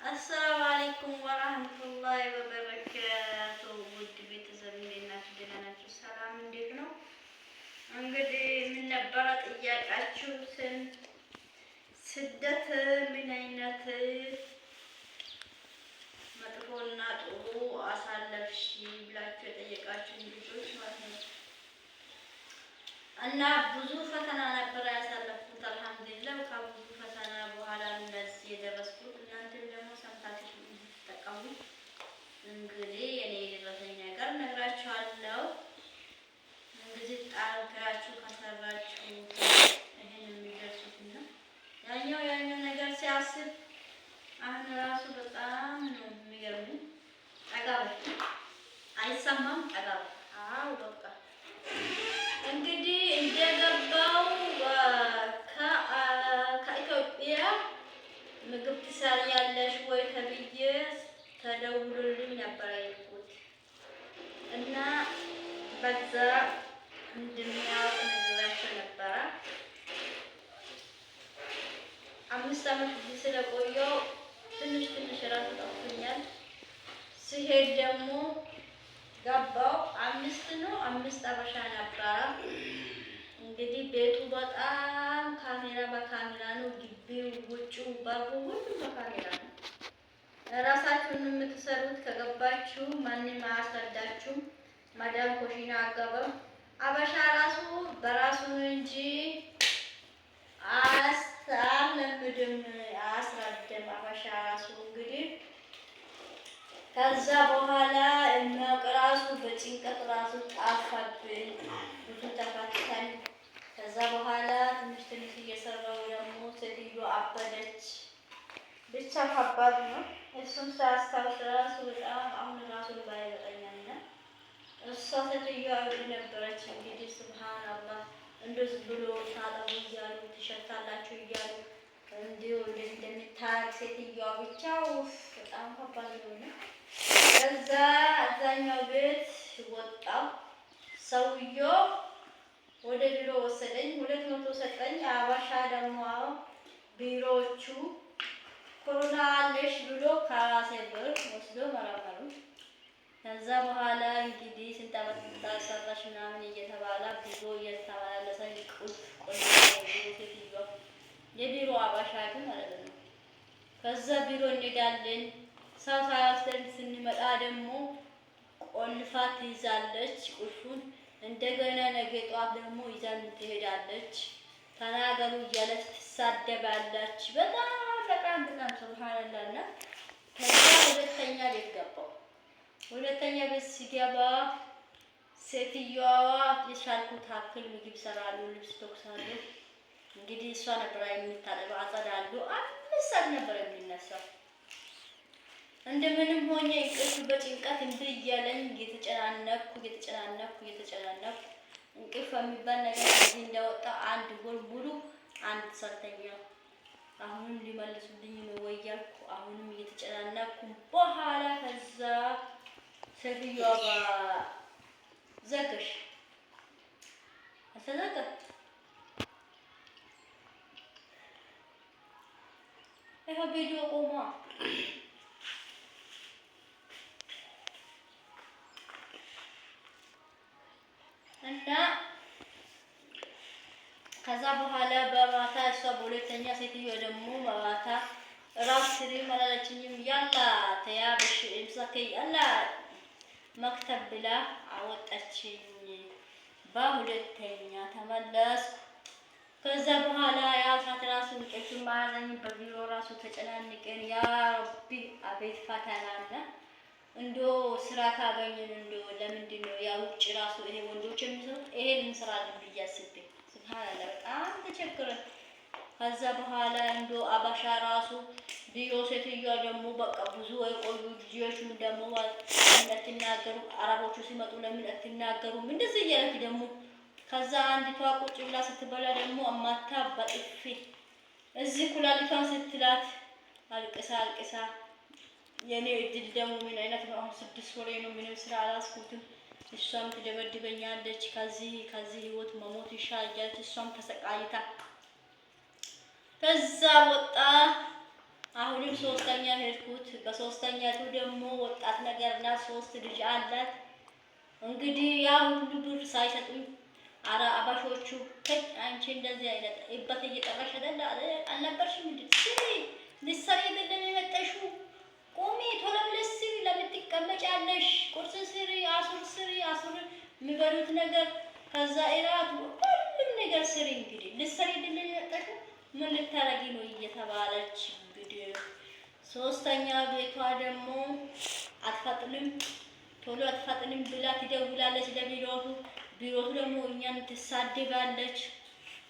السلام عليكم ورحمة الله وبركاته። ውድ ቤተሰብ እንዴት ናችሁ? ደህና ናችሁ? ሰላም እንዴት ነው? እንግዲህ ምን ነበረ ጥያቄያችሁ? ስደት ምን አይነት መጥፎና ጥሩ አሳለፍሽ ብላችሁ የጠየቃችሁኝ ልጆች ማለት ነው። እና ብዙ ፈተና ነበረ ያሳለፍኩት። አልሐምዱሊላህ ከብዙ ፈተና በኋላ እንደዚህ የደረስኩት። እናንተም ደግሞ ሰምታችሁ እንድትጠቀሙ እንግዲህ እኔ የደረሰኝ ነገር ነግራችኋለሁ። እንግዲህ ጠንክራችሁ ከሰራችሁ ይሄን የሚደርሱትና ያኛው ነገር ሲያስብ አሁን ራሱ በጣም ነው የሚገርመኝ። ጠጋ በል አይሰማም። ጠጋ በል። አዎ በቃ እንግዲህ እንደገባው ከኢትዮጵያ ምግብ ትሰሪያለሽ ወይ ተብዬ ተደውሎልኝ ነበር የሄድኩት እና በዛ እንደሚያውቅ ነግራቸው ነበረ። 5 ዓመት እዚህ ስለቆየው ትንሽ ትንሽ ራሱ ጠፍቶኛል። ሲሄድ ደግሞ ገባው አምስት ነው፣ አምስት አበሻ ነበረ። እንግዲህ ቤቱ በጣም ካሜራ በካሜራ ነው። ግቢው፣ ውጭው፣ በሩ ሁሉም በካሜራ ነው። ራሳችሁን የምትሰሩት ከገባችሁ ማንም አያስረዳችሁም። ማዳም ኩሽና አገባም። አበሻ ራሱ በራሱ ነው እንጂ አያስለምድም፣ አያስረዳም። አበሻ ራሱ እንግዲህ ከዛ በኋላ የሚያውቅ ራሱ በጭንቀት ራሱ ጣፋብን፣ ብዙ ተፈተን። ከዛ በኋላ ትንሽ ትንሽ እየሰራው ደግሞ ሴትዮ አበደች። ብቻ ከባድ ነው። እሱም ሳያስታውስ ራሱ በጣም አሁን ራሱ ባይበጠኛል። እሷ ሴትዮዋ እብድ ነበረች። እንግዲህ ሱብሃንአላህ እንደዚህ ብሎ ታጠቡ እያሉ ትሸታላችሁ እያሉ እንዲሁ እንዴት እንደሚታረቅ ሴትዮዋ ብቻ ውፍ በጣም ከባድ ነው። ከዛ አብዛኛው ቤት ወጣው። ሰውዬው ወደ ቢሮ ወሰደኝ። 200 ሰጠኝ። አባሻ ደግሞ ቢሮዎቹ ኮሮና አለሽ ብሎ ከራሴ ብር ወስዶ መረመሩ። ከዛ በኋላ እንግዲህ ስንት ዓመት ታሰራሽ ምናምን እየተባለ ብዙ እየተመላለሰ ቁልፍ ቁልፍ ሴትዮዋ የቢሮ አባሻ ግን ማለት ነው። ከዛ ቢሮ እንሄዳለን። ሰው ሳይወስደን ስንመጣ ደግሞ ቆልፋ ትይዛለች ቁልፉን። እንደገና ነገ ጠዋት ደግሞ ይዛን ትሄዳለች። ተናገሩ እያለች ትሳደባለች። በጣም በጣም በጣም ሱብሃንአላህ። እና ከዛ ሁለተኛ ቤት ገባው። ሁለተኛ ቤት ሲገባ ሴትዮዋ የቻልኩት አክል ምግብ ይሰራሉ፣ ልብስ ተኩሳሉ። እንግዲህ እሷ ነበር የምታጠበው፣ አጸዳሉ። 5 ሰዓት ነበር የሚነሳው። እንደምንም ሆኜ እንቅልፍ በጭንቀት እምቢ እያለኝ እየተጨናነኩ እየተጨናነኩ እየተጨናነኩ እንቅልፍ የሚባል ነገር እዚህ እንደወጣ አንድ ወር ሙሉ አንድ ሰተኛ አሁንም ሊመልሱልኝ ነው ወይ እያልኩ አሁንም እየተጨናነኩ በኋላ ከዛ ሴትዮዋ ዘጋሽ አልተዘጋ ይኸው ቪዲዮ ቆሟ። እና ከዛ በኋላ በማታ እሷ በሁለተኛ ሴትዮ ደግሞ በማታ እራት ስሪም አላለችኝም። يلا ثيابش امسكي يلا مكتب ብላ አወጣችኝ። በሁለተኛ ተመለስኩ። ከዛ በኋላ ያ ሰዓት ራሱ እንቅልፍ ማያዘኝ በቢሮ ራሱ ተጨናንቀን يا ربي አቤት ፈተናና እንዶ ስራ ካገኘን እንዶ ለምንድን ነው ያ ውጭ ራሱ ይሄ ወንዶች የሚሰሩት ይሄን እንሰራለን ብዬ አስቤ ሱብሃንአላህ በጣም ተቸግረን። ከዛ በኋላ እንዶ አባሻ ራሱ ቢሮ ሴትዮዋ ደግሞ በቃ ብዙ የቆዩ ልጆቹም ደግሞ ለምን አትናገሩ፣ አረቦቹ ሲመጡ ለምን አትናገሩም እንደዚህ እያለች ደግሞ ከዛ አንዲቷ ቁጭ ብላ ስትበላ ደግሞ አማታ በጥፊ እዚህ ኩላሊቷን ስትላት አልቅሳ አልቅሳ የኔ እድል ደግሞ ምን አይነት ነው? አሁን 6 ወሬ ነው፣ ምንም ስራ አላስኩትም። እሷም ትደበድበኛለች። ከዚህ ህይወት መሞት ይሻላል እያለች እሷም ተሰቃይታ ከዛ ወጣ። አሁንም ሶስተኛ ሄድኩት። በሶስተኛቱ ደግሞ ወጣት ነገር ናት፣ ሶስት ልጅ አላት። እንግዲህ ያ ሁሉ ብር ሳይሰጡኝ አረ አባሾቹ አንቺ እንደዚህ አይነት እበት እየጠራሽ አይደለ አልነበርሽም? እንዴ ስሪ ልትሰሪ አይደለም የመጣሽው? ቁሚ ቶሎ ብለሽ ስሪ። ለምን ትቀመጫለሽ? ቁርስ ስሪ፣ አሱር ስሪ፣ አሱር የሚበሉት ነገር ከዛ እራት ሁሉም ነገር ስሪ። እንግዲህ ልትሰሪ አይደለም የመጣሽው? ምን ልታረጊ ነው እየተባለች እንግዲህ ሶስተኛ ቤቷ ደግሞ አትፈጥንም ቶሎ አትፈጥንም ብላ ትደውላለች ለቢሮቱ። ቢሮቱ ደግሞ እኛን ትሳድባለች።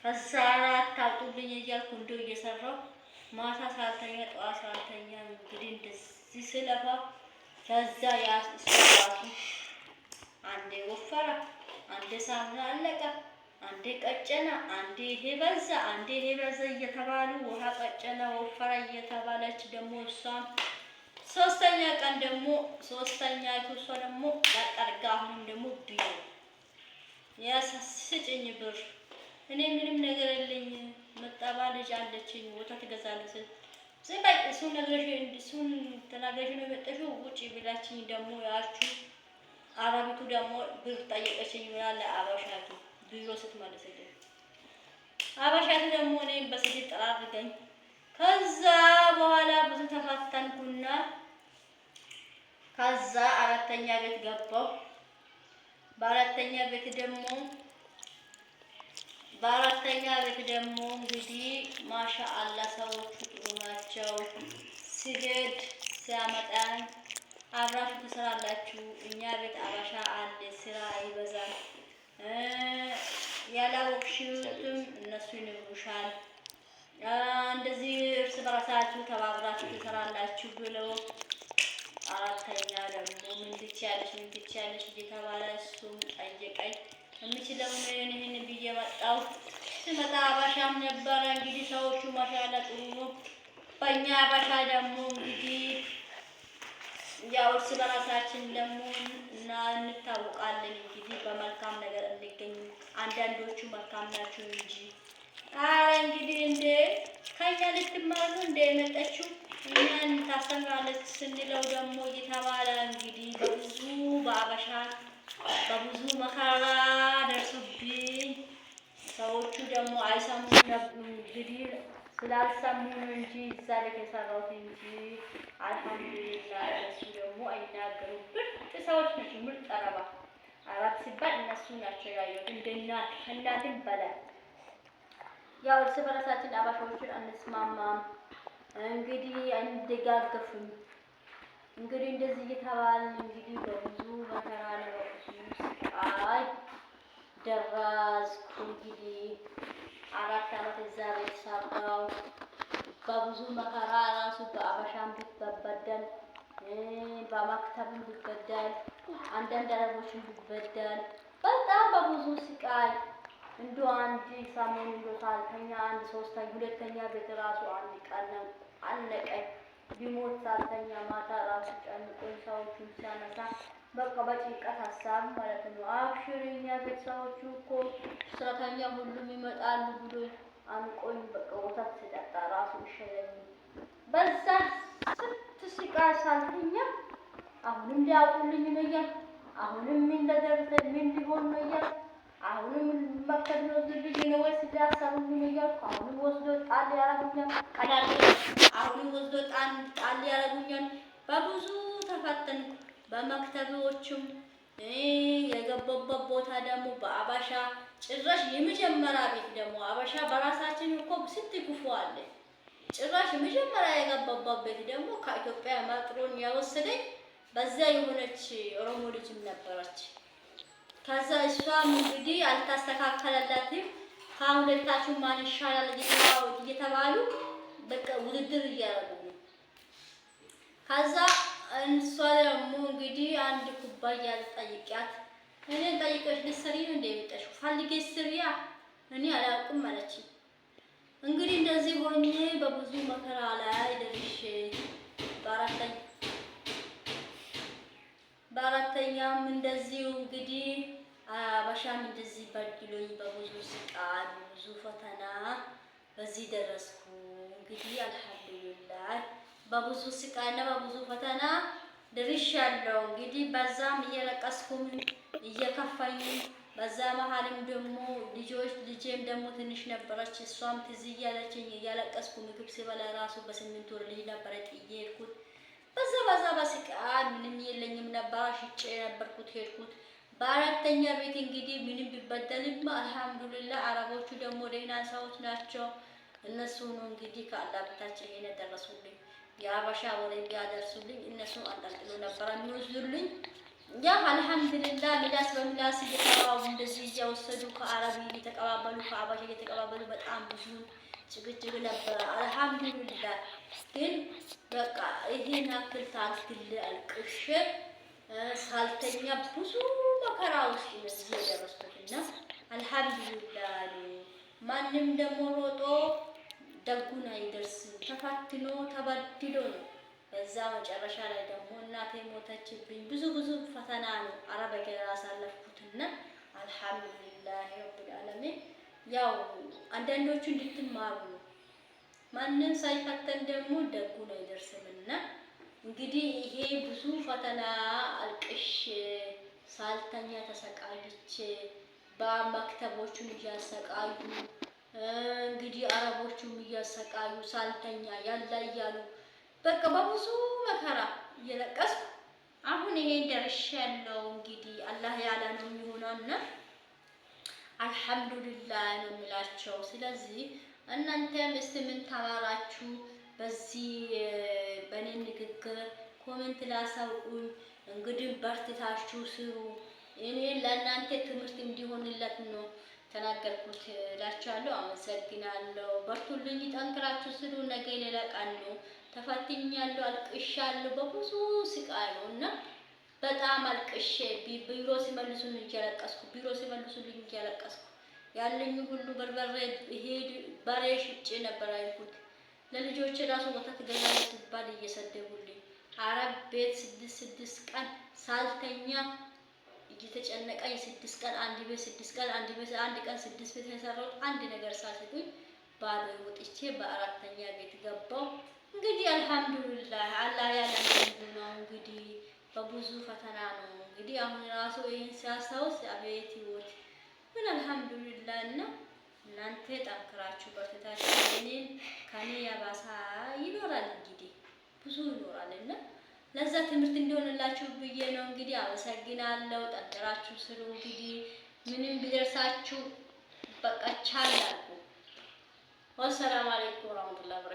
ከዛ አራት አውጡልኝ እያልኩ እንደው እየሰራሁ ማታ ሳልተኛ ጠዋት ሳልተኛ እንግዲህ እንደዚህ ስለፋ ከዛ ያ እሷ ራሱ አንዴ ወፈረ፣ አንዴ ሳሙና አለቀ፣ አንዴ ቀጨነ፣ አንዴ ይሄ በዛ፣ አንዴ ይሄ በዛ እየተባሉ ውሃ ቀጨነ ወፈረ እየተባለች ደግሞ እሷም ሶስተኛ ቀን ደግሞ ሶስተኛ እሷ ደግሞ ላጠርጋ አሁንም ደግሞ ቢሮ ስጭኝ ብር እኔ ምንም ነገር የለኝ መጣባ ልጅ አለችኝ ወተት እገዛለሁ ስል ዝም በይ እሱን ነግረሽ እሱን ተናግረሽ ነው የመጣሽው ውጪ ብላችኝ ደግሞ ያችሁ አረቢቱ ደግሞ ብር ጠየቀችኝ ምናለ አበሻቱ ቢሮ ስትመልስልኝ አበሻቱ ደግሞ እኔ በስድብ ጠራርገኝ። ከዛ በኋላ ብዙ ተፈተንኩና ከዛ አራተኛ ቤት ገባሁ። በአራተኛ ቤት ደግሞ በአራተኛ ቤት ደግሞ እንግዲህ ማሻአላ ሰዎቹ ጥሩ ናቸው። ሲሄድ ሲያመጣኝ አብራችሁ ትሰራላችሁ። እኛ ቤት አበሻ አለ፣ ስራ አይበዛም። ያላወቅሽውትም እነሱ ይነግሩሻል። እንደዚህ እርስ በራሳችሁ ተባብራችሁ ትሰራላችሁ ብለው አራተኛ ደግሞ ምን ትችያለሽ፣ ምን ትችያለሽ እየተባለ እሱም ጠየቀኝ። የምችለውን ይህን ብዬ መጣሁ። ስመጣ አበሻም ነበረ። እንግዲህ ሰዎቹ ማሻአላ ጥሩ ነው። በእኛ አበሻ ደግሞ እንግዲህ ያው እርስ በራሳችን ደግሞ እና እንታወቃለን። እንግዲህ በመልካም ነገር እንገኝ። አንዳንዶቹ መልካም ናቸው እንጂ አረ እንግዲህ እንደ ከኛ ልትማር ነው እንደ የመጣችው እኛን ታስተምራለች ስንለው ደግሞ እየተባለ እንግዲህ በብዙ በአበሻ በብዙ መከራ ደርሶብኝ ሰዎቹ ደግሞ አይሰሙም እንግዲህ ስላልሰሙ ነው እንጂ እዛ ላይ የሰራሁት እንጂ አልሐምዱሊላህ። እነሱ ደግሞ አይናገሩም። ምርጥ ሰዎች ናቸው። ምርጥ አረባ አረብ ሲባል እነሱ ናቸው ያየሁት እንደ እናት ከእናትም በላይ። ያው እርስ በራሳችን አበሻዎችን አንስማማም፣ እንግዲህ አንደጋገፍም። እንግዲህ እንደዚህ እየተባልን እንግዲህ በብዙ መከራ ነው በብዙ ስቃይ ደረስኩ። እንግዲህ 4 አመት እዛ ቤት ሰራሁ። በብዙ መከራ ራሱ በአበሻም ቢበደል በመክተብም ቢበደል አንዳንድ አረቦችን ቢበደል በጣም በብዙ ስቃይ እንዶ አንድ ሰሞን እንዶ ሳልተኛ አንድ ሶስተኛ ሁለተኛ ቤት ራሱ አንድ ቀን አነቀኝ። ቢሞት ሳልተኛ ማታ ራሱ ጨንቆኝ ሰዎቹን ሲያነሳ በቃ በጭንቀት ሀሳብ ማለት ነው። አብሽር እኛ ቤት ሰዎቹ እኮ ሰራተኛ ሁሉም ይመጣሉ ብሎ አንቆኝ በቃ ወተት ስጠጣ ራሱ ይሸለኝ። በዛ ስንት ስቃይ ሳልተኛ አሁንም ሊያውቁልኝ ነው እያልኩ አሁንም ምን ለደረሰ ምን ሊሆን ነው እያልኩ አሁንም መክተብ ሊወስዱልኝ ነው ወይስ ሊያሰሩልኝ ነው እያልኩ አሁንም ወስዶ ጣል ያደርጉኛል። ቀዳል አሁንም ወስዶ ጣል ጣል ያደርጉኛል። በብዙ ተፈተንኩ። በመክተቢዎችም የገባበት ቦታ ደግሞ በአበሻ ጭራሽ የመጀመሪያ ቤት ደግሞ አበሻ በራሳችን እኮ ስንት ክፉ አለ። ጭራሽ የመጀመሪያ የገባበት ቤት ደግሞ ከኢትዮጵያ መጥሮን የወሰደኝ በዛ የሆነች ኦሮሞ ልጅም ነበረች። ከዛ እሷም እንግዲህ አልታስተካከለላትም። ከሁለታችሁ ማን ይሻላል እየተባሉ በቃ ውድድር እያደረጉ ነው። ከዛ እሷ ደግሞ እንግዲህ አንድ ኩባያ ጠይቂያት፣ እኔን ጠይቀሽ ልትሰሪ ነው እንደ የመጣሽው ፈልጌሽ ስሪያ እኔ አላውቅም አለችኝ። እንግዲህ እንደዚህ ሆኜ በብዙ መከራ ላይ ደርሼ በአራተኛም እንደዚሁ እንግዲህ አበሻም እንደዚህ በድሎኝ በብዙ ስቃይ በብዙ ፈተና በዚህ ደረስኩ። እንግዲህ አልሐምዱሊላህ። በብዙ ስቃይና በብዙ ፈተና ድርሻለሁ። እንግዲህ በዛም እየለቀስኩም እየከፋኝ በዛ መሀልም ደግሞ ልጆች ልጄም ደግሞ ትንሽ ነበረች። እሷም ትዝ እያለችኝ እያለቀስኩ ምግብ ስበላ ራሱ በ8 ወር ልጅ ነበረ ጥዬ ሄድኩት። በዛ በስቃይ ምንም የለኝም ነበረ፣ ሽጬ ነበርኩት ሄድኩት። በአራተኛ ቤት እንግዲህ ምንም ቢበደልም አልሐምዱሊላህ አረቦቹ ደግሞ ደህና ሰዎች ናቸው። እነሱ ነው እንግዲህ ከአላህ በታች ይሄን ደረሱልኝ። የአበሻ ወሬ ቢያደርሱልኝ እነሱ አንጠልጥሎ ነበረ የሚወስዱልኝ። ያ አልሐምዱሊላህ ምላስ በምላስ እየተባቡ እንደዚህ እያወሰዱ ከአረብ እየተቀባበሉ ከአበሻ እየተቀባበሉ በጣም ብዙ ጭቅጭቅ ነበረ። አልሐምዱሊላህ ግን በቃ ይሄን አክል ታግል አልቅሼ ሳልተኛ ብዙ መከራ ውስጥ እዚህ የደረስኩትና አልሐምዱሊላህ። ማንም ደግሞ ሮጦ ደጉን አይደርስም። ተፈትኖ ተበድሎ ነው። በዛ መጨረሻ ላይ ደግሞ እናቴ ሞተችብኝ። ብዙ ብዙ ፈተና ነው አረብ ሀገር ያሳለፍኩትና አልሐምዱሊላህ ረብል ዓለሚን። ያው አንዳንዶቹ እንድትማሩ ነው። ማንም ሳይፈተን ደግሞ ደጉን አይደርስምና እንግዲህ ይሄ ብዙ ፈተና አልቅሼ ሳልተኛ ተሰቃይቼ በመክተቦቹን እያሰቃዩ እንግዲህ አረቦቹም እያሰቃዩ ሳልተኛ ያላ እያሉ በቃ በብዙ መከራ እየለቀስኩ አሁን ይሄን ደርሻለሁ። እንግዲህ አላህ ያለ ነው የሚሆነውና አልሐምዱሊላህ ነው የሚላቸው። ስለዚህ እናንተም እስቲ ምን ተማራችሁ በዚህ በእኔ ንግግር comment ላሳውቁኝ። እንግዲህ በርትታችሁ ስሩ። እኔ ለእናንተ ትምህርት እንዲሆንለት ነው ተናገርኩት እላችኋለሁ። አመሰግናለሁ። በርቱልኝ፣ ጠንክራችሁ ስሩ። ነገ ሌላ ቀን ነው። ተፈትኛለሁ፣ አልቅሻለሁ። በብዙ ስቃይ ነው እና በጣም አልቅሼ ቢሮ ሲመልሱልኝ እያለቀስኩ ቢሮ ሲመልሱልኝ እያለቀስኩ ያለኝ ሁሉ በርበሬ ይሄድ በሬ ሽጬ ነበር አይኩት ለልጆች ራሱ ወተት ገዛ ሲባል እየሰደቡልኝ አረብ ቤት ስድስት ስድስት ቀን ሳልተኛ እየተጨነቀኝ 6 ቀን አንድ ቤት 6 ቀን አንድ ቤት አንድ ቀን ስድስት ቤት የሰራሁት አንድ ነገር ሳልሰጡኝ ባዶ ወጥቼ በአራተኛ ቤት ገባው። እንግዲህ አልሐምዱሊላህ አላህ ያለን ነው። እንግዲህ በብዙ ፈተና ነው። እንግዲህ አሁን ራሱ ይህን ሲያስታውስ አቤት ህይወት ምን አልሐምዱሊላህ። እና እናንተ ጠንክራችሁ በርትታችሁ እኔን ከኔ ያባሳ ይኖራል እንግዲህ ብዙ ይኖራል እና ለዛ ትምህርት እንዲሆንላችሁ ብዬ ነው። እንግዲህ አመሰግናለሁ። ጠንክራችሁ ስሩ። እንግዲህ ምንም ቢደርሳችሁ በቃ ቻል አድርጉ። ወሰላም አለይኩም ወራህመቱላሂ።